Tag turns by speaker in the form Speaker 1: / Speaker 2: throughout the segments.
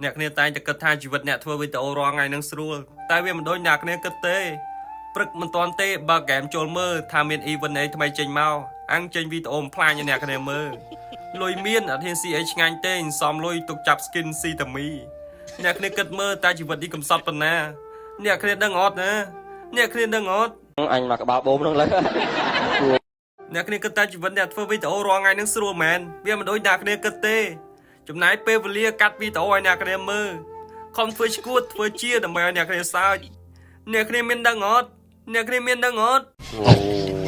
Speaker 1: អ្នកគ្នាតែងតែគិតថាជីវិតអ្នកធ្វើវីដេអូរាល់ថ្ងៃនឹងស្រួលតែវាមិនដូចអ្នកគ្នាគិតទេព្រឹកមិនទាន់ទេបើហ្គេមចូលមើលថាមាន event អីថ្មីចេញមកអាំងចេញវីដេអូបំផ្លាញឲ្យអ្នកគ្នាមើលលុយមានអត់ហ៊ានស៊ីអីឆ្ងាញ់ទេសំលុយទុកចាប់ skin ស៊ីតាមីអ្នកគ្នាគិតមើលតើជីវិតនេះកំសត់ប៉ុណ្ណាអ្នកគ្នាដឹងអត់ណាអ្នកគ្នាដឹងអត់
Speaker 2: អញមកក្បាលបូមហ្នឹងលើ
Speaker 1: អ្នកគ្នាគិតថាជីវិតអ្នកធ្វើវីដេអូរាល់ថ្ងៃនឹងស្រួលមែនវាមិនដូចអ្នកគ្នាគិតទេចំណាយពេលវេលាកាត់វីដេអូឲ្យអ្នកគ្នាមើលខំធ្វើឈួតធ្វើជាដើម្បីឲ្យអ្នកគ្នាសើចអ្នកគ្នាមានដឹងអត់អ្នកគ្នាមានដឹងអត់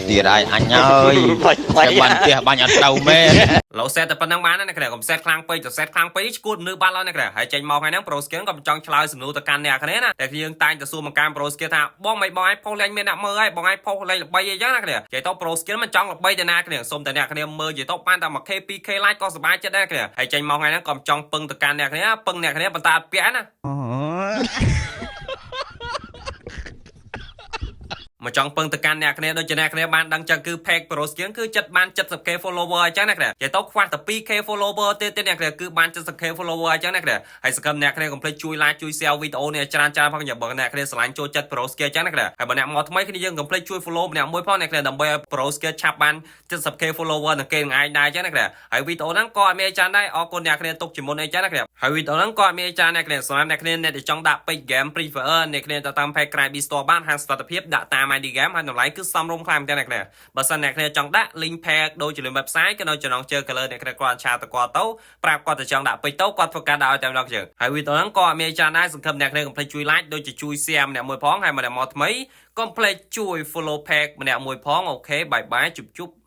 Speaker 3: ទៀតហើយអញហើយ
Speaker 2: បាញ់
Speaker 3: តែបាញ់ផ្ទះបាញ់អត់ត្រូវមែន
Speaker 1: ឡូវសេតតែប៉ុណ្្នឹងបានណាអ្នកគ្នាកុំសេតខ្លាំងពេកទៅសេតខ្លាំងពេកឈួតមនុស្សបាត់ឡើយអ្នកគ្នាហើយចេញមកថ្ងៃហ្នឹង Pro Skill ក៏មិនចង់ឆ្លើយសំណួរទៅកាន់អ្នកគ្នាណាតែយើងតែងតែសួរមកកាន់ Pro Skill ថាបងមិនបងឯងផុសលេងមានអ្នកមើលហើយបងឯងផុសលេងល្បីអីចឹងណាគ្នានិយាយទៅ Pro Skill មិនចង់ល្បីទៅណាគ្នាសុំតែអ្នកគ្នាមើលនិយាយទៅបានតែ 1K 2K like ក៏សប្បាយចិត្តដែរគ្នាហើយចេញមកថ្ងៃហ្នឹងក៏មិនចង់ពឹងទៅកាន់អ្នកគ្នាពឹងអ្នកគ្នាប៉ុន្តែអត់ពាក់ណា មកចង់ពឹងទៅកាន់អ្នកគ្នាដូចជាអ្នកគ្នាបានដឹងចឹងគឺ page Pro Skin គឺចិត្តបាន 70K follower អញ្ចឹងអ្នកគ្នានិយាយទៅខ្វះតែ 2K follower ទេទេអ្នកគ្នាគឺបាន 70K follower អញ្ចឹងអ្នកគ្នាហើយសង្ឃឹមអ្នកគ្នាកុំភ្លេចជួយ like ជួយ share វីដេអូនេះឲ្យច្រើនច្រើនផងបើអ្នកគ្នាស្រឡាញ់ចូលចិត្ត Pro Skill អញ្ចឹងអ្នកគ្នាហើយបើអ្នកមកថ្មីគ្នាយើងកុំភ្លេចជួយ follow ម្នាក់មួយផងអ្នកគ្នាដើម្បីឲ្យ Pro Skill ឆាប់បាន 70K follower នឹងគេនឹងឯងដែរអញ្ចឹងអ្នកគ្នាហើយវីដេអូហ្នឹងក៏អត់មានអីច្រើនដែរអរគុណអ្នកគ្នាទុកជាមុនអីចឹងអ្នកគ្នាហើយវីដេអូហ្នឹងក៏អត់មានអីច្រើនអ្នកគ្នាសម្រាប់អ្នកគ្នាអ្នកដែលចង់ដាក់ពេជ្រ game Free Fire អ្នកគ្នាទៅតាម page Cry B Store បានហាងសុវត្ថិភាពដាក់តាម ID game ហើយតម្លៃគឺសមរម្យខ្លាំងមែនទែនអ្នកគ្នាបើសិនអ្នកគ្នាចង់ដាក់ link page ដូចជា link website ក៏នៅចំណងជើង color អ្នកគ្នាគ្រាន់ chat ទៅគាត់ទៅប្រាប់គាត់ទៅចង់ដាក់ពេជ្រទៅគាត់ធ្វើការដាក់ឲ្យតែម្ដងជើងហើយវីដេអូហ្នឹងក៏អត់មានអីច្រើនដែរសង្ឃឹមអ្នកគ្នាកុំភ្លេចជួយ like ដូចជាជួយ share ម្នាក់មួយផងហើយម្នាក់មកថ្មីកុំភ្លេចជួយ follow page ម្នាក់មួយផង OK bye bye ជប់ជប់។